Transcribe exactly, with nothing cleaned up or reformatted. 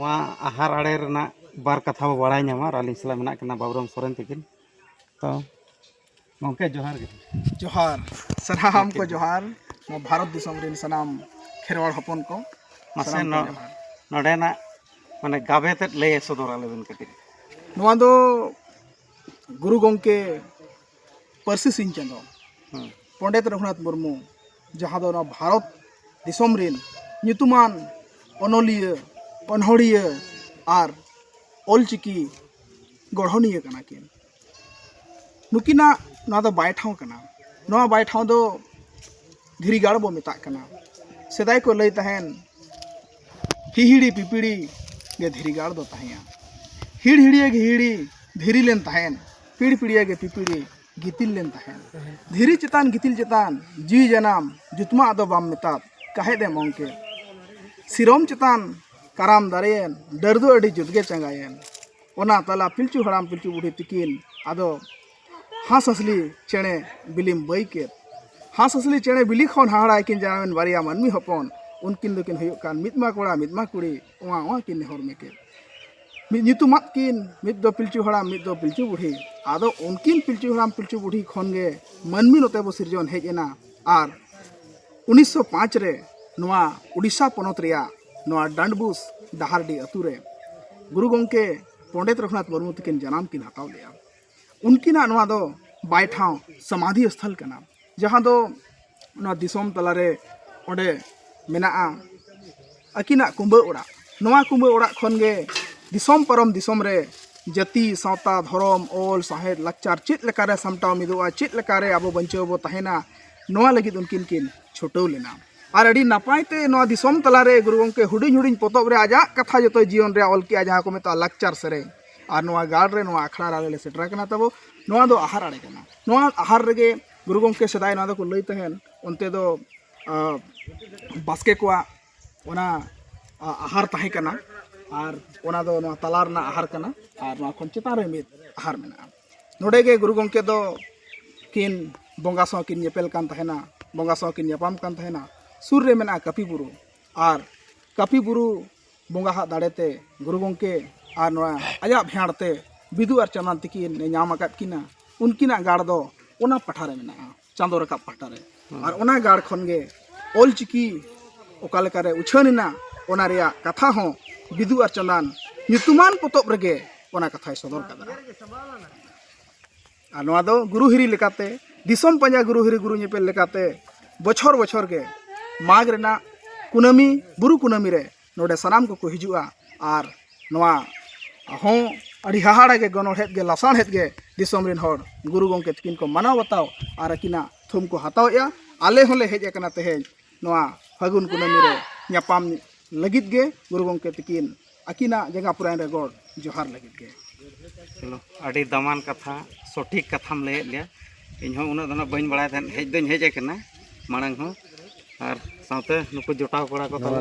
ᱱᱚᱣᱟ ᱟᱦᱟᱨ ᱟᱲᱮ ᱨᱮᱱᱟᱜ ᱵᱟᱨ ᱠᱟᱛᱷᱟ ᱵᱚ ᱵᱟᱲᱟᱭ ᱧᱟᱢᱟ᱾ ᱟᱨ ᱟᱹᱞᱤᱧ ᱥᱟᱞᱟᱜ ᱢᱮᱱᱟᱜ ᱠᱤᱱᱟ ᱵᱟᱵᱩᱨᱟᱢ ᱥᱚᱨᱮᱱ ᱛᱟᱹᱠᱤᱱ᱾ ᱛᱚ ᱜᱚᱢᱠᱮ, ᱡᱚᱦᱟᱨ ᱜᱮ᱾ ᱡᱚᱦᱟᱨ, ᱥᱟᱱᱟᱢ ᱠᱚ ᱡᱚᱦᱟᱨ᱾ ᱱᱚᱣᱟ ᱵᱷᱟᱨᱚᱛ ᱫᱤᱥᱚᱢ ᱨᱮᱱ ᱥᱟᱱᱟᱢ ᱠᱷᱮᱨᱣᱟᱲ ᱦᱚᱯᱚᱱ ᱠᱚ, ᱢᱟᱥᱮ ᱥᱟᱱᱟᱢ ᱠᱚ ᱱᱚ- ᱡᱚᱦᱟᱨ᱾ ᱱᱚᱰᱮᱱᱟᱜ ᱢᱟᱱᱮ ᱜᱟᱵᱮ ᱛᱮᱫ ᱞᱟᱹᱭ ᱥᱚᱫᱚᱨ ᱟᱞᱮ ᱵᱮᱱ ᱠᱟᱹᱴᱤᱡ᱾ ᱱᱚᱣᱟ ᱫᱚ ᱜᱩᱨᱩ ᱜᱚᱢᱠᱮ ᱯᱟᱹᱨᱥᱤ ᱥᱤᱧ ᱪᱟᱸᱫᱚ ᱦᱩᱸ᱾ ᱯᱚᱱᱰᱤᱛ ᱨᱚᱜᱷᱩᱱᱟᱛᱷ ᱢᱩᱨᱢᱩ, ᱡᱟᱦᱟᱸ ᱫᱚ ᱱᱚᱣᱟ ᱵᱷᱟᱨᱚᱛ ᱫᱤᱥᱚᱢ ᱨᱮᱱ ᱧᱩᱛᱩᱢᱟᱱ ᱚᱱᱚᱞᱤᱭᱟᱹ, ᱚᱱᱚᱲᱦᱤᱭᱟᱹ ᱟᱨ ᱚᱞᱪᱤᱠᱤ ᱜᱚᱲᱦᱚᱱᱤᱭᱟᱹ ᱠᱟᱱᱟ ᱠᱤᱱ᱾ ᱱᱩᱠᱤᱱᱟᱜ ᱱᱚᱣᱟ ᱫᱚ ᱵᱟᱭ ᱴᱷᱟᱶ ᱠᱟᱱᱟ᱾ ᱱᱚᱣᱟ ᱵᱟᱭ ᱴᱷᱟᱶ ᱫᱚ ᱫᱷᱤᱨᱤ ᱜᱟᱲ ᱵᱚ ᱢᱮᱛᱟᱜ ᱠᱟᱱᱟ᱾ ᱥᱮᱫᱟᱭ ᱠᱚ ᱞᱟᱹᱭ ᱛᱟᱦᱮᱱ, ᱦᱤᱦᱤᱲᱤ ᱯᱤᱯᱤᱲᱤ ᱜᱮ ᱫᱷᱤᱨᱤ ᱜᱟᱲ ᱫᱚ ᱛᱟᱦᱮᱸᱭᱟ᱾ ᱦᱤᱲ ᱦᱤᱲᱤᱭᱟᱹ ᱜᱮ ᱦᱤᱦᱤᱲᱤ ᱫᱷᱤᱨᱤ ᱞᱮᱱ ᱛᱟᱦᱮᱸᱱ, ᱯᱤᱲ ᱯᱤᱲᱤᱭᱟᱹ ᱜᱮ ᱯᱤᱯᱤᱲᱤ ᱜᱤᱛᱤᱞ ᱞᱮᱱ ᱛᱟᱦᱮᱸᱱ᱾ ᱫᱷᱤᱨᱤ ᱪᱮᱛᱟᱱ ᱜᱤᱛᱤᱞ ᱪᱮᱛᱟᱱ ᱡᱤᱣᱤ ᱡᱟᱱᱟᱢ ᱡᱩᱛᱢᱟᱜ ᱫᱚ ᱵᱟᱢ ᱢᱮᱛᱟᱫ, ᱠᱟᱦᱮᱫ ᱮᱢ ᱚᱝᱠᱮ᱾ ᱥᱤᱨᱚᱢ ᱪᱮᱛᱟᱱ ᱠᱟᱨᱟᱢ ᱫᱟᱨᱮᱭᱮᱱ, ᱰᱟᱹᱨ ᱫᱚ ᱟᱹᱰᱤ ᱡᱩᱛ ᱜᱮ ᱪᱟᱸᱜᱟᱭᱮᱱ᱾ ᱚᱱᱟ ᱛᱟᱞᱟ ᱯᱤᱞᱪᱩ ᱦᱟᱲᱟᱢ ᱯᱤᱞᱪᱩ ᱵᱩᱲᱦᱤ ᱛᱤᱠᱤᱱ ᱟᱫᱚ ᱦᱟᱸᱥ ᱦᱟᱸᱥᱞᱤ ᱪᱮᱬᱮ ᱵᱤᱞᱤᱢ ᱵᱟᱹᱭ ᱠᱮᱫ᱾ ᱦᱟᱸᱥ ᱦᱟᱸᱥᱞᱤ ᱪᱮᱬᱮ ᱵᱤᱞᱤ ᱠᱷᱚᱱ ᱦᱟᱦᱟᱲᱟ ᱠᱤᱱ ᱡᱟᱱᱟᱢᱮᱱ ᱵᱟᱨᱭᱟ ᱢᱟᱹᱱᱢᱤ ᱦᱚᱯᱚᱱ, ᱩᱱᱠᱤᱱ ᱫᱚᱠᱤᱱ ᱦᱩᱭᱩᱜ ᱠᱟᱱ ᱢᱤᱫ ᱢᱟ ᱠᱚᱲᱟ ᱢᱤᱫ ᱢᱟ ᱠᱩᱲᱤ, ᱚᱣᱟ ᱚᱣᱟ ᱠᱤᱱ ᱱᱮᱦᱚᱨ ᱢᱮ ᱠᱮᱫ᱾ ᱢᱤᱫ ᱧᱩᱛᱩᱢᱟᱫ ᱠᱤᱱ, ᱢᱤᱫ ᱫᱚ ᱯᱤᱞᱪᱩ ᱦᱟᱲᱟᱢ, ᱢᱤᱫ ᱫᱚ ᱯᱤᱞᱪᱩ ᱵᱩᱲᱦᱤ᱾ ᱟᱫᱚ ᱩᱱᱠᱤᱱ ᱯᱤᱞᱪᱩ ᱦᱟᱲᱟᱢ ᱯᱤᱞᱪᱩ ᱵᱩᱲᱦᱤ ᱠᱷᱚᱱ ᱜᱮ ᱢᱟᱹᱱᱢᱤ ᱱᱚᱛᱮ ᱵᱚ ᱥᱤᱨᱡᱚᱱ ᱦᱮᱡ ᱮᱱᱟ᱾ ᱟᱨ ᱩᱱᱤᱥᱥᱚ ᱯᱟᱸᱪ ᱨᱮ ᱱᱚᱣᱟ ᱩᱰᱤᱥᱟ ᱯᱚᱱᱚᱛ ᱨᱮᱭᱟᱜ ᱱᱚᱣᱟ ᱰᱟᱸᱰᱵᱩᱥ ᱰᱟᱦᱟᱨᱰᱤ ᱟᱹᱛᱩ ᱨᱮ ᱜᱩᱨᱩ ᱜᱚᱢᱠᱮ ᱯᱚᱱᱰᱤᱛ ᱨᱚᱜᱷᱩᱱᱟᱛᱷ ᱢᱩᱨᱢᱩ ᱛᱟᱹᱠᱤᱱ ᱡᱟᱱᱟᱢ ᱠᱤᱱ ᱦᱟᱛᱟᱣ ᱞᱮᱫᱼᱟ᱾ ᱩᱱᱠᱤᱱᱟᱜ ᱱᱚᱣᱟ ᱫᱚ ᱵᱟᱭ ᱴᱷᱟᱶ ᱥᱚᱢᱟᱫᱷᱤ ᱥᱛᱷᱚᱞ ᱠᱟᱱᱟ, ᱡᱟᱦᱟᱸ ᱫᱚ ᱱᱚᱣᱟ ᱫᱤᱥᱚᱢ ᱛᱟᱞᱟᱨᱮ ᱚᱸᱰᱮ ᱢᱮᱱᱟᱜᱼᱟ ᱟᱹᱠᱤᱱᱟᱜ ᱠᱩᱸᱵᱟᱹ ᱚᱲᱟᱜ᱾ ᱱᱚᱣᱟ ᱠᱩᱸᱵᱟᱹ ᱚᱲᱟᱜ ᱠᱷᱚᱱ ᱜᱮ ᱫᱤᱥᱚᱢ ᱯᱟᱨᱚᱢ ᱫᱤᱥᱚᱢ ᱨᱮ ᱡᱟᱹᱛᱤ, ᱥᱟᱶᱛᱟ, ᱫᱷᱚᱨᱚᱢ, ᱚᱞ, ᱥᱟᱶᱦᱮᱫ, ᱞᱟᱠᱪᱟᱨ ᱪᱮᱫ ᱞᱮᱠᱟᱨᱮ ᱥᱟᱢᱴᱟᱣ ᱢᱤᱫᱚᱜᱼᱟ, ᱪᱮᱫ ᱞᱮᱠᱟᱨᱮ ᱟᱵᱚ ᱵᱟᱧᱪᱟᱣ ᱵᱚ ᱛᱟᱦᱮᱱᱟ, ᱱᱚᱣᱟ ᱞᱟᱹᱜᱤᱫ ᱩᱱᱠᱤᱱ ᱠᱤᱱ ᱪᱷᱩᱴᱟᱹᱣ ᱞᱮᱱᱟ᱾ ᱟᱨ ᱟᱹᱰᱤ ᱱᱟᱯᱟᱭ ᱛᱮ ᱱᱚᱣᱟ ᱫᱤᱥᱚᱢ ᱛᱟᱞᱟᱨᱮ ᱜᱩᱨᱩ ᱜᱚᱢᱠᱮ ᱦᱩᱰᱤᱧ ᱦᱩᱰᱤᱧ ᱯᱚᱛᱚᱵ ᱨᱮ ᱟᱡᱟᱜ ᱠᱟᱛᱷᱟ ᱡᱚᱛᱚ ᱡᱤᱭᱚᱱ ᱨᱮᱭᱟᱜ ᱚᱞ ᱠᱮᱜᱼᱟ, ᱡᱟᱦᱟᱸ ᱠᱚ ᱢᱮᱛᱟᱜᱼᱟ ᱞᱟᱠᱪᱟᱨ ᱥᱮᱨᱮᱧ᱾ ᱟᱨ ᱱᱚᱣᱟ ᱜᱟᱲ ᱨᱮ, ᱱᱚᱣᱟ ᱟᱠᱷᱲᱟ ᱨᱮ ᱟᱞᱮ ᱞᱮ ᱥᱮᱴᱮᱨ ᱟᱠᱟᱱᱟ ᱛᱟᱵᱚ᱾ ᱱᱚᱣᱟ ᱫᱚ ᱟᱦᱟᱨ ᱟᱲᱮ ᱠᱟᱱᱟ᱾ ᱱᱚᱣᱟ ᱟᱦᱟᱨ ᱨᱮᱜᱮ ᱜᱩᱨᱩ ᱜᱚᱢᱠᱮ ᱥᱮᱫᱟᱭ ᱱᱚᱣᱟ ᱫᱚᱠᱚ ᱞᱟᱹᱭ ᱛᱟᱦᱮᱸᱱ, ᱚᱱᱛᱮ ᱫᱚ ᱟᱸ, ᱵᱟᱥᱠᱮ ᱠᱚᱣᱟᱜ ᱚᱱᱟ, ᱟᱸ, ᱟᱦᱟᱨ ᱛᱟᱦᱮᱸ ᱠᱟᱱᱟ᱾ ᱟᱨ ᱚᱱᱟ ᱫᱚ ᱱᱚᱣᱟ ᱛᱟᱞᱟ ᱨᱮᱱᱟᱜ ᱟᱦᱟᱨ ᱠᱟᱱᱟ᱾ ᱟᱨ ᱱᱚᱣᱟ ᱠᱷᱚᱱ ᱪᱮᱛᱟᱱ ᱨᱮ ᱢᱤᱫ ᱟᱦᱟᱨ ᱢᱮᱱᱟᱜᱼᱟ᱾ ᱱᱚᱰᱮ ᱜᱮ ᱜᱩᱨᱩ ᱜᱚᱢᱠᱮ ᱫᱚ ᱠᱤᱱ ᱵᱚᱸᱜᱟ ᱥᱟᱶ ᱠᱤᱱ ᱧᱮᱯᱮᱞ ᱠᱟᱱ ᱛᱟᱦᱮᱱᱟ, ᱵᱚᱸᱜᱟ ᱥᱟᱶ ᱠᱤᱱ ᱧᱟᱯᱟᱢ ᱠᱟᱱ ᱛᱟᱦᱮᱱᱟ᱾ ᱥᱩᱨ ᱨᱮ ᱢᱮᱱᱟᱜᱼᱟ ᱠᱟᱹᱯᱤ ᱵᱩᱨᱩ᱾ ᱟᱨ ᱠᱟᱹᱯᱤ ᱵᱩᱨᱩ ᱵᱚᱸᱜᱟ ᱦᱟᱜ ᱫᱟᱲᱮᱛᱮ ᱜᱩᱨᱩ ᱜᱚᱢᱠᱮ ᱟᱨ ᱱᱚᱣᱟ ᱟᱭᱟᱜ ᱵᱷᱮᱸᱲ ᱛᱮ ᱵᱤᱫᱩ ᱟᱨ ᱪᱟᱸᱫᱟᱱ ᱛᱤᱠᱤᱱ ᱮ ᱧᱟᱢ ᱟᱠᱟᱫ ᱠᱤᱱᱟ᱾ ᱩᱱᱠᱤᱱᱟᱜ ᱜᱟᱲ ᱫᱚ ᱚᱱᱟ ᱯᱟᱦᱴᱟ ᱨᱮ ᱢᱮᱱᱟᱜᱼᱟ, ᱪᱟᱸᱫᱚ ᱨᱟᱠᱟᱵ ᱯᱟᱦᱴᱟ ᱨᱮ᱾ ᱟᱨ ᱚᱱᱟ ᱜᱟᱲ ᱠᱷᱚᱱ ᱜᱮ ᱚᱞ ᱪᱤᱠᱤ ᱚᱠᱟ ᱞᱮᱠᱟᱨᱮ ᱩᱪᱷᱟᱹᱱ ᱮᱱᱟ, ᱚᱱᱟ ᱨᱮᱭᱟᱜ ᱠᱟᱛᱷᱟ ᱦᱚᱸ ᱵᱤᱫᱩ ᱟᱨ ᱪᱟᱸᱫᱟᱱ ᱧᱩᱛᱩᱢᱟᱱ ᱯᱚᱛᱚᱵ ᱨᱮᱜᱮ ᱚᱱᱟ ᱠᱟᱛᱷᱟᱭ ᱥᱚᱫᱚᱨ ᱠᱟᱫᱟ᱾ ᱟᱨ ᱱᱚᱣᱟ ᱫᱚ ᱜᱩᱨᱩ ᱦᱤᱨᱤ ᱞᱮᱠᱟᱛᱮ, ᱫᱤᱥᱚᱢ ᱯᱟᱸᱡᱟ ᱜᱩᱨᱩ ᱦᱤᱨᱤ ᱜᱩᱨᱩ ᱧᱮᱯᱮᱞ ᱞᱮᱠᱟᱛᱮ ᱵᱚᱪᱷᱚᱨ ᱵᱚᱪᱷᱚᱨ ᱜᱮ ᱢᱟᱜᱽ ᱨᱮᱱᱟᱜ ᱠᱩᱱᱟᱹᱢᱤ, ᱵᱩᱨᱩ ᱠᱩᱱᱟᱹᱢᱤ ᱨᱮ ᱱᱚᱰᱮ ᱥᱟᱱᱟᱢ ᱠᱚᱠᱚ ᱦᱤᱡᱩᱜᱼᱟ᱾ ᱟᱨ ᱱᱚᱣᱟ ᱦᱚᱸ ᱟᱹᱰᱤ ᱦᱟᱦᱟᱲᱟ ᱜᱮ, ᱜᱚᱱᱚᱲᱦᱮᱫ ᱜᱮ, ᱞᱟᱥᱟᱲᱦᱮᱫ ᱜᱮ ᱫᱤᱥᱚᱢ ᱨᱮᱱ ᱦᱚᱲ ᱜᱩᱨᱩ ᱜᱚᱢᱠᱮ ᱛᱟᱹᱠᱤᱱ ᱠᱚ ᱢᱟᱱᱟᱣ ᱵᱟᱛᱟᱣ ᱟᱨ ᱟᱹᱠᱤᱱᱟᱜ ᱛᱷᱩᱢ ᱠᱚ ᱦᱟᱛᱟᱣᱮᱫᱼᱟ᱾ ᱟᱞᱮ ᱦᱚᱸᱞᱮ ᱦᱮᱡ ᱟᱠᱟᱱᱟ ᱛᱮᱦᱮᱧ ᱱᱚᱣᱟ ᱯᱷᱟᱹᱜᱩᱱ ᱠᱩᱱᱟᱹᱢᱤ ᱨᱮ ᱧᱟᱯᱟᱢ ᱞᱟᱹᱜᱤᱫ ᱜᱮ ᱜᱩᱨᱩ ᱜᱚᱢᱠᱮ ᱛᱟᱹᱠᱤᱱ ᱟᱹᱠᱤᱱᱟᱜ ᱡᱟᱸᱜᱟ ᱯᱩᱨᱟᱭᱱ ᱨᱮ ᱜᱚᱰ ᱡᱚᱦᱟᱨ ᱞᱟᱹᱜᱤᱫ ᱜᱮ᱾ ᱪᱚᱞᱚ, ᱟᱹᱰᱤ ᱫᱟᱢᱟᱱ ᱠᱟᱛᱷᱟ, ᱥᱚᱴᱷᱤᱠ ᱠᱟᱛᱷᱟᱢ ᱞᱟᱹᱭᱮᱫ ᱞᱮᱭᱟ᱾ ᱤᱧᱦᱚᱸ ᱩᱱᱟᱹᱜ ᱫᱚ ᱱᱟᱜ ᱵᱟᱹᱧ ᱵᱟᱲᱟᱭ ᱛᱟᱦᱮᱸᱫ, ᱦᱮᱡ ᱫᱚᱧ ᱦᱮᱡ ᱟᱠᱟᱱᱟ ᱢᱟᱲᱟᱝ ᱦᱚᱸ, ᱟᱨ ᱥᱟᱶᱛᱮ ᱱᱩᱠᱩ ᱡᱚᱴᱟᱣ ᱠᱚᱲᱟ ᱠᱚ ᱛᱟᱞᱮ